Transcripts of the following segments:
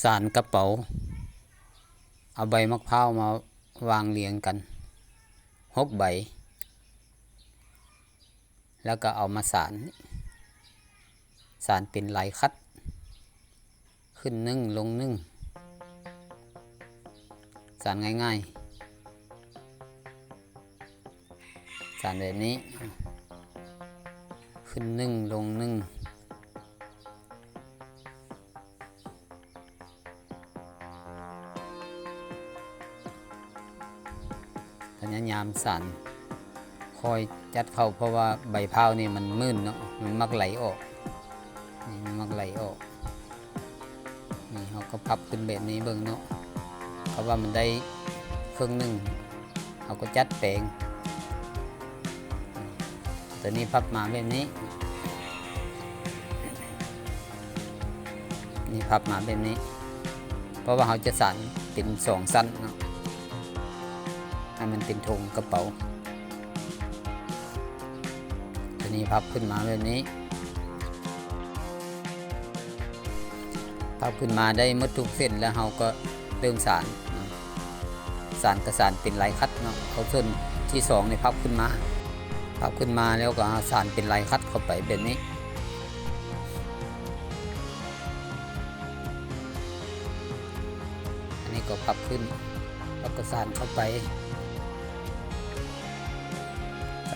ສານກະເປົາ ເອົາໃບໝາກພ້າວມາວາງລຽງກັນຫົກໃບ ແລ້ວກໍເອົາມາສານ, ສານເປັນລາຍຂັດ ຂຶ້ນໜຶ່ງ ລົງໜຶ່ງ ສານງ່າຍໆ ສານແບບນີ້ ຂຶ້ນໜຶ່ງ ລົງໜຶ່ງ ພະຍາຍາມສານ ຄ່ອຍຈັດເຂົ້າ ເພາະວ່າໃບພ້າວນີ້ມັນມື່ນເນາະ ມັນມັກໄຫຼອອກ ນີ້ມັນມັກໄຫຼອອກ. ນີ້ເຮົາກໍພັບຂຶ້ນແບບນີ້ເບິ່ງເນາະ ເພາະວ່າມັນໄດ້ເຄິ່ງໜຶ່ງ ເຮົາກໍຈັດແປງ ຕົວນີ້ພັບມາແບບນີ້ ນີ້ພັບມາແບບນີ້ ເພາະວ່າເຮົາຈະສານເປັນສອງຊັ້ນເນາະ ໃຫ້ມັນເປັນຖົງກະເປົາ. ຕົວນີ້ພັບຂຶ້ນມາແບບນີ້ ພັບຂຶ້ນມາໄດ້ໝົດທຸກເສັ້ນແລ້ວ ເຮົາກໍເລີ່ມສານ. ສານກໍສານເປັນລາຍຂັດເນາະ ເອົາສ່ວນທີສອງນີ້ພັບຂຶ້ນມາ ພັບຂຶ້ນມາແລ້ວກໍເອົາສານເປັນລາຍຂັດເຂົ້າໄປແບບນີ້. ອັນນີ້ກໍພັບຂຶ້ນ ແລ້ວກໍສານເຂົ້າໄປ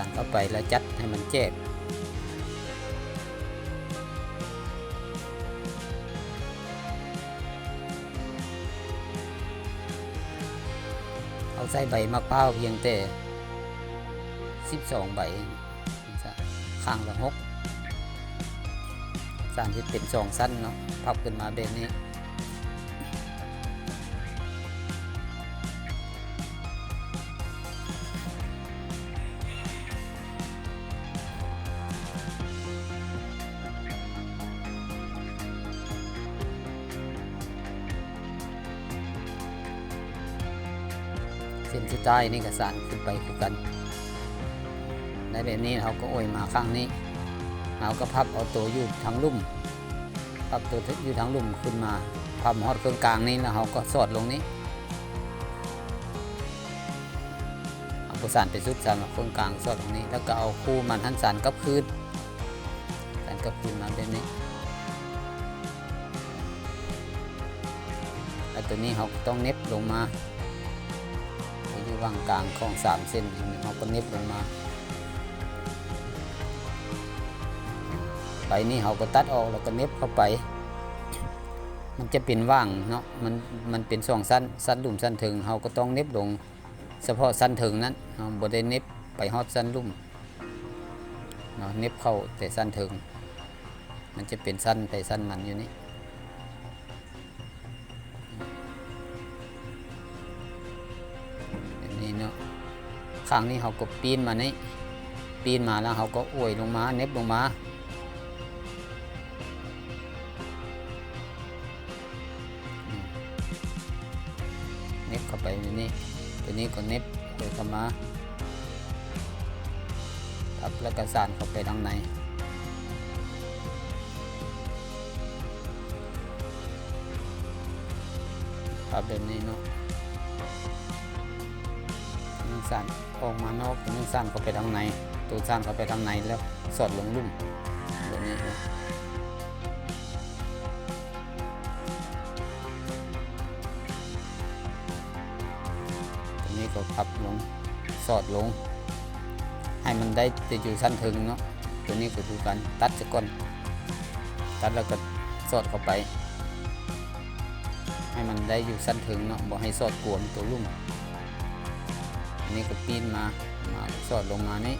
ສານເຂົ້າໄປແລ້ວຈັດໃຫ້ມັນແຈບ. ເຮົາໃຊ້ໃບໝາກພ້າວພຽງແຕ່ສິບສອງໃບ ຂ້າງລະຫົກ ສານເຮັດເປັນສອງຊັ້ນເນາະ ພັບຂຶ້ນມາແບບນີ້. ເສັ້ນສຸດທ້າຍນີ້ກໍສານຂຶ້ນໄປຄືກັນ ໄດ້ແບບນີ້ ເຮົາກໍໂອຍມາຂ້າງນີ້ ເຮົາກໍພັບເອົາໂຕຢູ່ທາງລຸ່ມ ພັບໂຕຢູ່ທາງລຸ່ມຂຶ້ນມາ ພັບມາຮອດເຄິ່ງກາງນີ້ ແລ້ວເຮົາກໍສອດລົງນີ້ ເອົາໂຕສານໄປສຸດ ສານເຄິ່ງກາງສອດລົງນີ້ ແລ້ວກໍເອົາຄູ່ມັນຫັ້ນສານກັບຄືນ ສານກັບຄືນມາແບບນີ້ ແລ້ວໂຕນີ້ເຮົາກໍຕ້ອງເນັບລົງມາ ຢູ່ຫວ່າງກາງຂອງສາມເສັ້ນ ເຮົາກໍເນັບລົງມາ ໃບນີ້ເຮົາກໍຕັດອອກ ແລ້ວກໍເນັບເຂົ້າໄປ ມັນຈະເປັນຫວ່າງເນາະ ມັນ ມັນເປັນສອງຊັ້ນ ຊັ້ນລຸ່ມຊັ້ນເທິງ ເຮົາກໍຕ້ອງເນັບລົງສະເພາະຊັ້ນເທິງນັ້ນ ເຮົາບໍ່ໄດ້ເນັບໄປຮອດຊັ້ນລຸ່ມເນາະ ເນັບເຂົ້າແຕ່ຊັ້ນເທິງ ມັນຈະເປັນຊັ້ນໃຜຊັ້ນມັນຢູ່ນີ້. ແບບນີ້ເນາະ ຂ້າງນີ້ເຮົາກໍປີ້ນມານີ້ ປີ້ນມາແລ້ວເຮົາກໍອວຍລົງມາ ເນັບລົງມາ ເນັບເຂົ້າໄປແບບນີ້ ຕົວນີ້ກໍເນັບອວຍເຂົ້າມາ ພັບແລ້ວກໍສານເຂົ້າໄປທາງໃນ. ພັບແບບນີ້ເນາະ ໜຶ່ງສານອອກມານອກ ໜຶ່ງສານເຂົ້າໄປທາງໃນ ໂຕສານເຂົ້າໄປທາງໃນແລ້ວສອດລົງລຸ່ມ ແບບນີ້ເນາະ ຕົວນີ້ກໍພັບລົງ ສອດລົງ ໃຫ້ມັນໄດ້ແຕ່ຢູ່ຊັ້ນເທິງເນາະ ຕົວນີ້ກໍຄືກັນ ຕັດຊະກ່ອນ ຕັດແລ້ວກໍສອດເຂົ້າໄປ ໃຫ້ມັນໄດ້ຢູ່ຊັ້ນເທິງເນາະ ບໍ່ໃຫ້ສອດກວມຕົວລຸ່ມ. ອັນນີ້ກໍປີ້ນມາ ມາສອດລົງມານີ້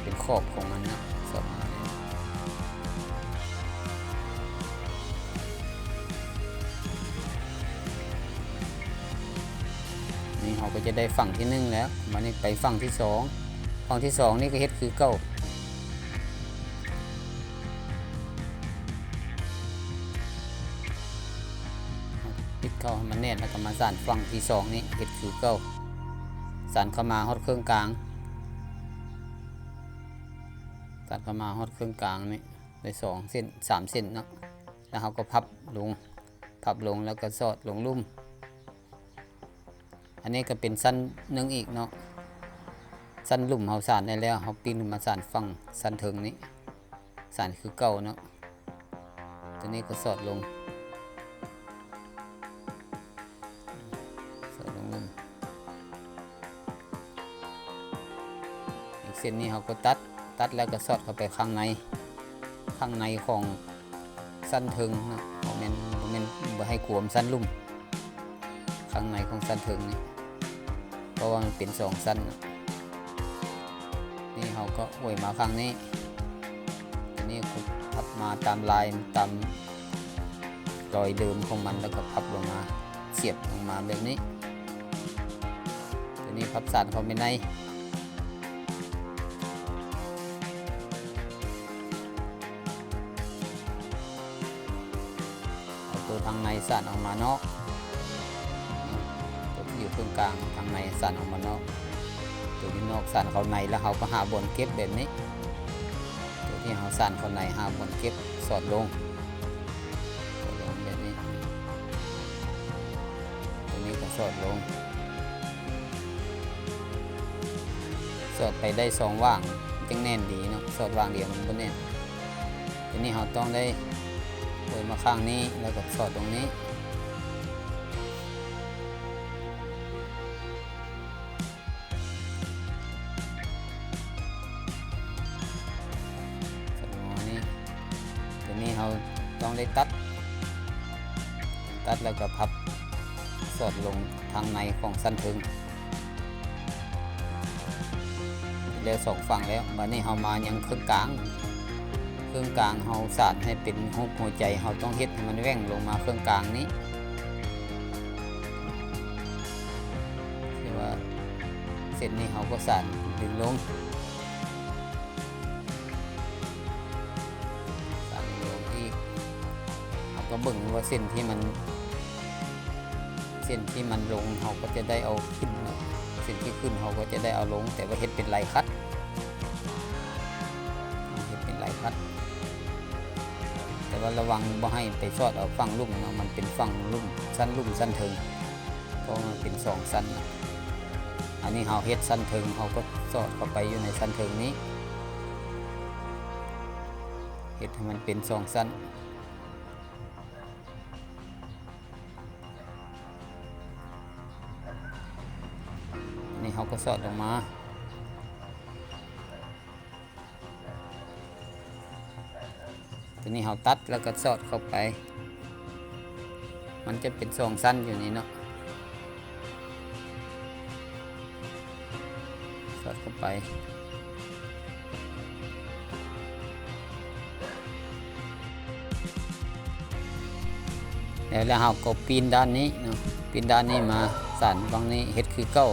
ເປັນຂອບຂອງມັນເນາະ ສອດມານີ້ ນີ້ເຮົາກໍຈະໄດ້ຝັ່ງທີໜຶ່ງແລ້ວ ບາດນີ້ໄປຝັ່ງທີສອງ ຝັ່ງທີສອງນີ້ກໍເຮັດຄືເກົ່າ ປິດເຂົ້າໃຫ້ມັນແໜ້ນ ແລ້ວກໍມາສານຝັ່ງທີສອງນີ້ ເຮັດຄືເກົ່າ ສານເຂົ້າມາຮອດເຄິ່ງກາງ ສານເຂົ້າມາຮອດເຄິ່ງກາງນີ້ ໄດ້ສອງເສັ້ນ ສາມເສັ້ນເນາະ. ລະເຮົາກໍພັບລົງ ພັບລົງ ລະກໍສອດລົງລຸ່ມ. ອັນນີ້ກໍເປັນຊັ້ນໜຶ່ງອີກເນາະ. ຊັ້ນລຸ່ມເຮົາສານໄດ້ແລ້ວ ເຮົາປີ້ນມາສານຝັ່ງຊັ້ນເທິງນີ້ ສານຄືເກົ່າເນາະ. ຕົວນີ້ກໍສອດລົງ ສອດລົງລຸ່ມ. ອີກເສັ້ນນີ້ເຮົາກໍຕັດ ຕັດແລ້ວກໍສອດເຂົ້າໄປຂ້າງໃນ ຂ້າງໃນຂອງຊັ້ນເທິງເນາະ. ບໍ່ແມ່ນ ບໍ່ແມ່ນ ບໍ່ໃຫ້ກວມຊັ້ນລຸ່ມ ຂ້າງໃນຂອງຊັ້ນເທິງນີ້ ເພາະວ່າມັນເປັນສອງຊັ້ນເນາະ. ນີ້ເຮົາກໍອວຍມາຂ້າງນີ້ ຕົວນີ້ກໍພັບມາຕາມລາຍ ຕາມລອຍເດີມຂອງມັນ ແລ້ວກໍພັບລົງມາ ສຽບລົງມາແບບນີ້. ຕົວນີ້ພັບສານເຂົ້າໄປໃນ ເອົາຕົວທາງໃນສານອອກມານອກ ຕົວທີ່ຢູ່ເຄິ່ງກາງທາງໃນສານອອກມານອກ ຕົວຢູ່ນອກສານເຂົ້າໃນ ແລ້ວເຮົາກໍຫາບ່ອນເກັບແບບນີ້. ຕົວທີ່ເຮົາສານເຂົ້າໃນຫາບ່ອນເກັບ ສອດລົງ ສອດລົງແບບນີ້. ຕົວນີ້ກໍສອດລົງ ສອດໄປໄດ້ສອງຫວ່າງ ຈຶ່ງແໜ້ນດີເນາະ. ສອດຫວ່າງດຽວມັນບໍ່ແໜ້ນ. ຕົວນີ້ເຮົາຕ້ອງໄດ້ເປີດມາຂ້າງນີ້ ແລ້ວກໍສອດຕົງນີ້ ສອດລົງມານີ້. ຕົວນີ້ເຮົາຕ້ອງໄດ້ຕັດ ຕັດແລ້ວກໍພັບສອດລົງທາງໃນຂອງຊັ້ນເທິງ ແລ້ວສອງຝັ່ງແລ້ວ. ບາດນີ້ເຮົາມາຍັງເຄິ່ງກາງ ເຄິ່ງກາງເຮົາສານໃຫ້ເປັນຮູບຫົວໃຈ ເຮົາຕ້ອງເຮັດໃຫ້ມັນແຫວ່ງລົງມາເຄິ່ງກາງນີ້ ຄືວ່າເສັ້ນນີ້ເຮົາກໍສານດຶງລົງ ສານລົງອີກ ເຮົາກໍເບິ່ງວ່າເສັ້ນທີ່ມັນ ເສັ້ນທີ່ມັນລົງ ເຮົາກໍຈະໄດ້ເອົາຂຶ້ນເນາະ ເສັ້ນທີ່ຂຶ້ນເຮົາກໍຈະໄດ້ເອົາລົງ ແຕ່ວ່າເຮັດເປັນລາຍຂັດ ເຮັດເປັນລາຍຂັດ ແຕ່ວ່າລະວັງບໍ່ໃຫ້ໄປສອດເອົາຝັ່ງລຸ່ມເນາະ ມັນເປັນຝັ່ງລຸ່ມ ຊັ້ນລຸ່ມຊັ້ນເທິງ ເພາະວ່າມັນເປັນສອງຊັ້ນ. ອັນນີ້ເຮົາເຮັດຊັ້ນເທິງ ເຮົາກໍສອດເຂົ້າໄປຢູ່ໃນຊັ້ນເທິງນີ້ ເຮັດໃຫ້ມັນເປັນສອງຊັ້ນ. ອັນນີ້ເຮົາກໍສອດລົງມາ ຕົວນີ້ເຮົາຕັດແລ້ວກໍສອດເຂົ້າໄປ ມັນຈະເປັນສອງຊັ້ນຢູ່ນີ້ເນາະ ສອດເຂົ້າໄປ ແລ້ວ ແລ້ວເຮົາກໍປີ້ນດ້ານນີ້ເນາະ ປີ້ນດ້ານນີ້ມາສານຝັ່ງນີ້ ເຮັດຄືເກົ່າ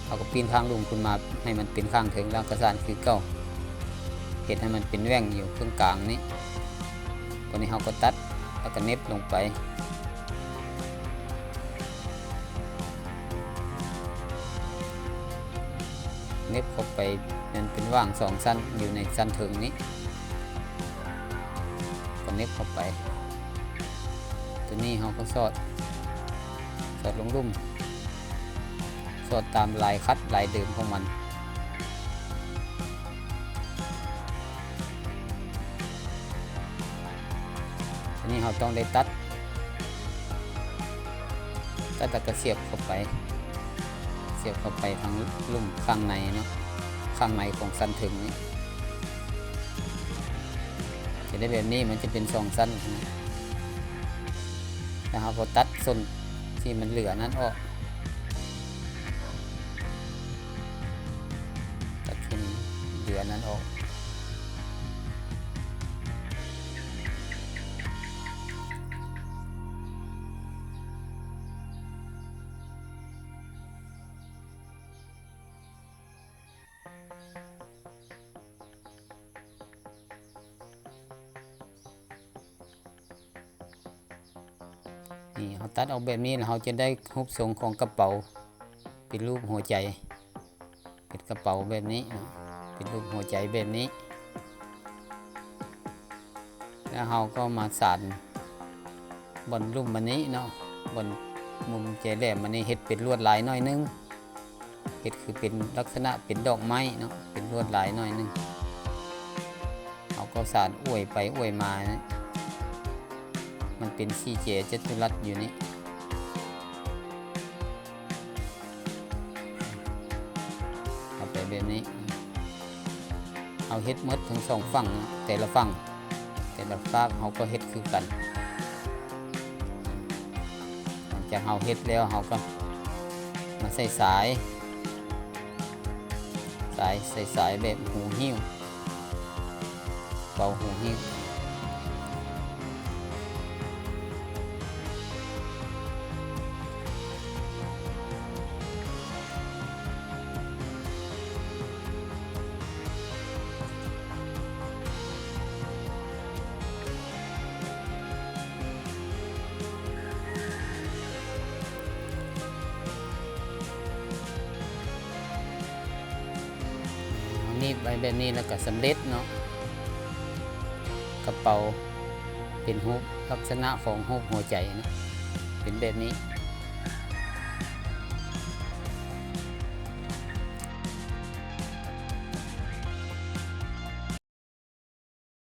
ເຮົາກໍປີ້ນຂ້າງລຸ່ມຂຶ້ນມາໃຫ້ມັນເປັນຂ້າງເທິງ ແລ້ວກໍສານຄືເກົ່າ ເຮັດໃຫ້ມັນເປັນແຫວ່ງຢູ່ເຄິ່ງກາງນີ້. ຕົວນີ້ເຮົາກໍຕັດ ແລ້ວກໍເໜັບລົງໄປ ເໜັບເຂົ້າໄປ ມັນເປັນຫວ່າງສອງຊັ້ນຢູ່ໃນຊັ້ນເທິງນີ້ ກໍເໜັບເຂົ້າໄປ. ຕົວນີ້ເຮົາກໍສອດ ສອດລົງລຸ່ມ ສອດຕາມລາຍຂັດລາຍເດີມຂອງມັນ. ອັນນີ້ເຮົາຕ້ອງໄດ້ຕັດ ຕັດແລ້ວກໍສຽບເຂົ້າໄປ ສຽບເຂົ້າໄປທາງລຸ່ມຂ້າງໃນເນາະ ຂ້າງໃນຂອງຊັ້ນເທິງນີ້ ຈະໄດ້ແບບນີ້ ມັນຈະເປັນສອງຊັ້ນ. ແລ້ວເຮົາກໍຕັດສົ້ນທີ່ມັນເຫຼືອນັ້ນອອກ ຕັດທີ່ມັນເຫຼືອນັ້ນອອກ. ນີ້ ເຮົາຕັດອອກແບບນີ້ ແລ້ວເຮົາຈະໄດ້ຮູບຊົງຂອງກະເປົາ ເປັນຮູບຫົວໃຈ ເປັນກະເປົາແບບນີ້ເນາະ ເປັນຮູບຫົວໃຈແບບນີ້. ແລ້ວເຮົາກໍມາສານບ່ອນລຸ່ມອັນນີ້ເນາະ, ບ່ອນມຸມແຈແຫຼມອັນນີ້ ເຮັດເປັນລວດລາຍໜ້ອຍໜຶ່ງ, ເຮັດຄືເປັນລັກສະນະເປັນດອກໄມ້ເນາະ, ເປັນລວດລາຍໜ້ອຍໜຶ່ງ. ເຮົາກໍສານອວຍໄປອວຍມານະ, ມັນເປັນສີ່ແຈຈັດຕຸລັດຢູ່ນີ້. ເອົາໄປແບບນີ້, ເຮົາເຮັດໝົດທັງສອງຝັ່ງ, ແຕ່ລະຝັ່ງ ແຕ່ລະຟາກເຮົາກໍເຮັດຄືກັນ. ຫຼັງຈາກເຮົາເຮັດແລ້ວ ເຮົາກໍມາໃສ່ສາຍ, ສາຍ ໃສ່ສາຍແບບຫູຫິ້ວ, ເປົ່າຫູຫິ້ວ. ໜີບໄວ້ແບບນີ້ແລ້ວກໍສຳເລັດເນາະ, ກະເປົາເປັນຮູບລັກສະນະຂອງຮູບຫົວໃຈເນາະ, ເປັນແບບນີ້.